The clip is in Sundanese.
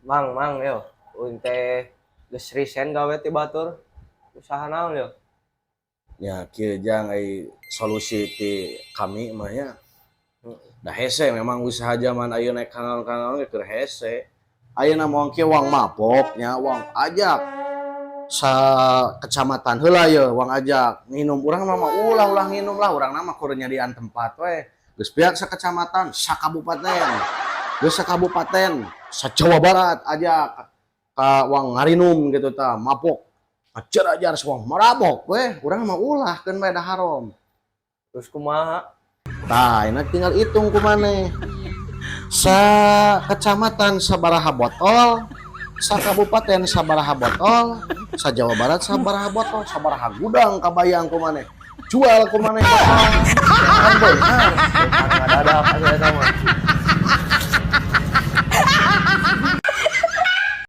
Mang, mang, yo. Uing teh geus resign gawe ti batur. Usaha naon yo? Ya kieu, Jang, ai solusi ti kami mah nya. Da hese memang usaha zaman ayeuna kanaon-kanaon ge keur hese. Ayeuna moal kieu, wang mabok nya, wang ajak sa kecamatan heula ye, wang ajak nginum. Urang mah ulah, ulah nginum lah, urang mah kur nyadian tempat we. Geus pihak sa kecamatan, sa kabupaten. Geus sa kabupaten, sa Jawa Barat ajak ka wang ngarinum gitu tah, mabok. Ajar-ajar wang marabok we, urang mah ulah, keun bae da haram. Terus kumaha? Tah, ini tinggal hitung ku maneh. Sa kecamatan sabaraha botol, sa kabupaten sabaraha botol, sa Jawa Barat sabaraha botol, sabaraha gudang kabayang ku maneh. Jual ku maneh botol. Kan beunghar. Beunghar ngadadak atuh eta mah.